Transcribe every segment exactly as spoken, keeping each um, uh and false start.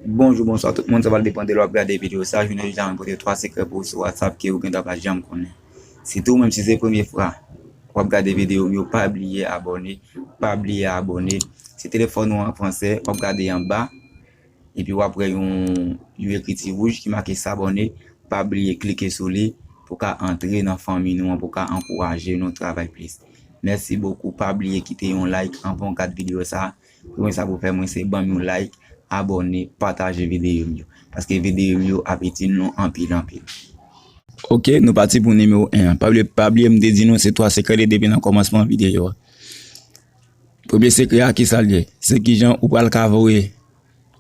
Bonjou, bonswa tout moun, sa pral depann de lè w ap gade videyo sa. Jounen jodi a, mwen pote twa sekrè pou ou sou WhatsApp ke ou gendwa pa janm konnen. Sitou menm si se premye fwa w ap gade videyo m yo, pa bliye abòne, pa bliye abòne. Si telefòn ou an fransè, w ap gade anba, epi w ap wè yon, yon ekriti wouj ki make s'abonner. Pa bliye klike sou li pou w ka antre nan fanmi nou an, pou w ka ankouraje nou travay plis. Mèsi bokou, pa bliye kite yon like anvan w gad videyo sa. Premye sa pou w fè mwen se ban m yon like, abòne, pataje videyo m yo. Paske videyo m yo ap itil nou anpil, anpil. Ok, nou pati pou nimewo en an. Pa bliye, pa bliye m te di nou se twa sekrè li depi nan kòmansman videyo a. Premye sekrè a, kisa l ye? Se kijan ou pral ka voye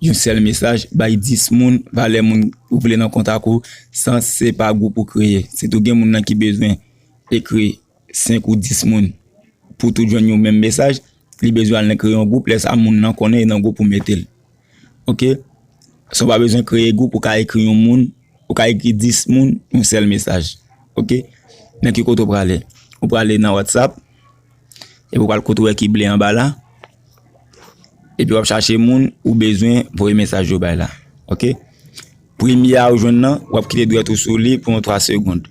yon sèl mesaj bay dis moun, valè moun ou vle nan kontak ou, san se pa gwoup ou kreye. Sitou gen moun nan ki bezwen ekri senk ou dis moun pou tout jwenn yon menm mesaj, li bezwen al nan kreye yon gwoup, lè sa moun nan konnen e nan gwoup ou mete l. Ok? Sa w pa bezwen kreye gwoup, ou ka ekri yon moun, ou ka ekri dis moun yon sèl mesaj. Ok? Nan ki kote w prale? Ou prale nan WhatsApp, epi w pral kote w wè ki ble anba la, epi w ap chache moun ou bezwen voye mesaj yo bay la. Ok? Premye a ou jwenn nan, w ap kite dwèt ou sou li pou yon twa segonn.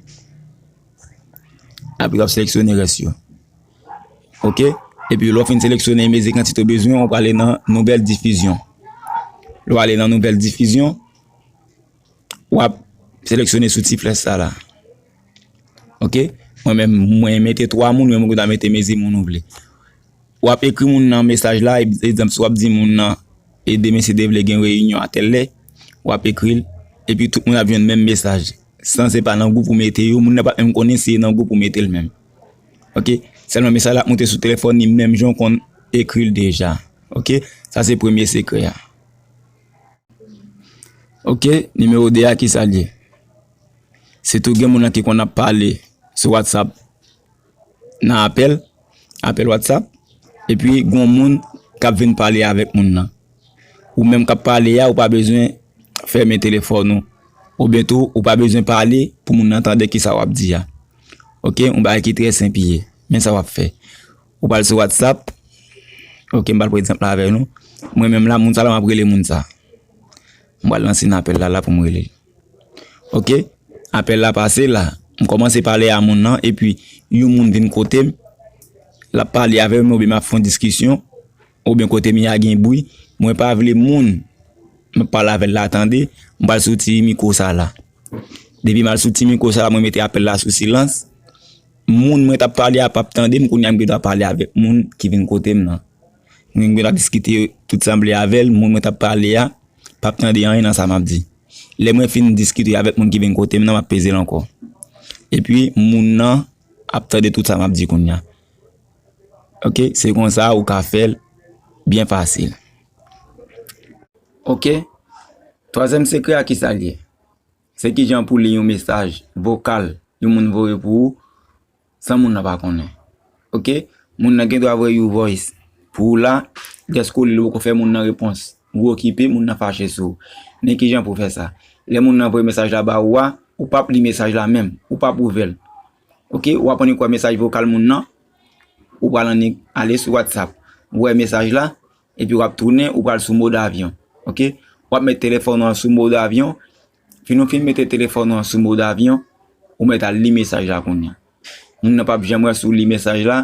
Apre w ap seleksyone rès yo. Ok? Epi lè w fin seleksyone e mezi kantite w bezwen, w prale nan nouvèl difizyon. Lè w ale nan nouvèl difizyon, w ap seleksyone sou ti flèch sa la. Ok? Mwen menm, mwen mete twa moun, men mwen gendwa mete mezi moun ou vle. W ap ekri moun nan mesaj la, egzanp, si w ap di moun nan, e demen si Dye vle gen reyinyon a tèl lè, w ap ekri l, epi tout moun ap jwenn menm mesaj. San se pa nan gwoup ou mete yo, moun nan pa menm konnen si e nan gwoup ou mete l menm. Ok? Sèlman mesaj la ap moute sou telefòn li menm jan w konn ekri l deja. Ok? Sa se premye sekrè a. Ok, nimewo de a, kisa l ye? Sitou gen moun nan ki konn ap pale sou WhatsApp nan apèl, apèl WhatsApp, epi gon moun k ap vin pale avèk moun nan. Ou menm k ap pale a, ou pa bezwen fèmen telefòn ou. Oubyen tou, ou pa bezwen pale pou moun nan tande kisa w ap di a. Ok, yon bagay ki trè senp ye. Men sa w ap fè. Ou pral sou WhatsApp. Ok, m pral pran egzanp la avè nou. Mwen menm la, moun sa la, m ap rele moun sa. M pral lanse n apèl la la pou m rele l. Ok, apèl la pase la. M kòmanse pale a moun nan, epi yon moun vin kote m. L ap pale avè m, oubyen m ap fè yon diskisyon, oubyen kote m ye a gen bri. Mwen pa vle moun m ap pale avè l la tande. M pral sou ti mikwo sa la. Depi m al sou ti mikwo sa la, mwen mete apèl la sou silans. Moun mwen t ap pale a p ap tande m, kounye a m gendwa pale avèk moun ki vin kote m nan. Mwen gendwa diskite tout sa m vle avè l, moun mwen t ap pale a p ap tande anyen nan sa m ap di. Lè mwen fin diskite avèk moun ki vin kote m nan, m ap peze l ankò. Epi moun nan ap tande tout sa m ap di kounye a. Ok, se konsa ou ka fè l byen fasil. Ok, twazyèm sekrè a, kisa l ye? Se kijan pou li yon mesaj vokal yon moun voye pou ou san moun nan pa konnen. Ok? Moun nan gen dwa voye yon voice pou ou la, dèske ou li l ou poko fè moun nan repons. Ou okipe, moun nan fache sou ou. Men kijan pou w fè sa? Lè moun nan voye mesaj la ba ou a, ou p ap li mesaj la menm, ou p ap ouvè l. Ok? W ap annik wè mesaj vokal moun nan, ou pral annik ale sou WhatsApp. Ou wè mesaj la, epi w ap tounen, ou pral sou mode avion. Ok? W ap met telefòn ou an sou mode avion. Fin ou fin mete telefòn ou an sou mode avion, ou mèt al li mesaj la kounye a. Moun nan p ap janm wè si w li mesaj la.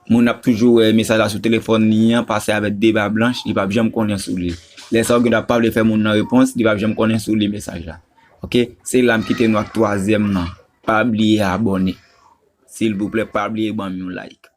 Moun nan ap toujou wè mesaj la sou telefòn li an, pase avèk de ba blanch, li p ap janm konnen si w li l. Lè sa a, ou gendwa pa vle fè moun nan repons, li p ap janm konnen si w li mesaj la. Ok? Se la m kite nou ak twazyèm nan. Pa bliye abòne. Silvouplè, pa bliye ban m yon like.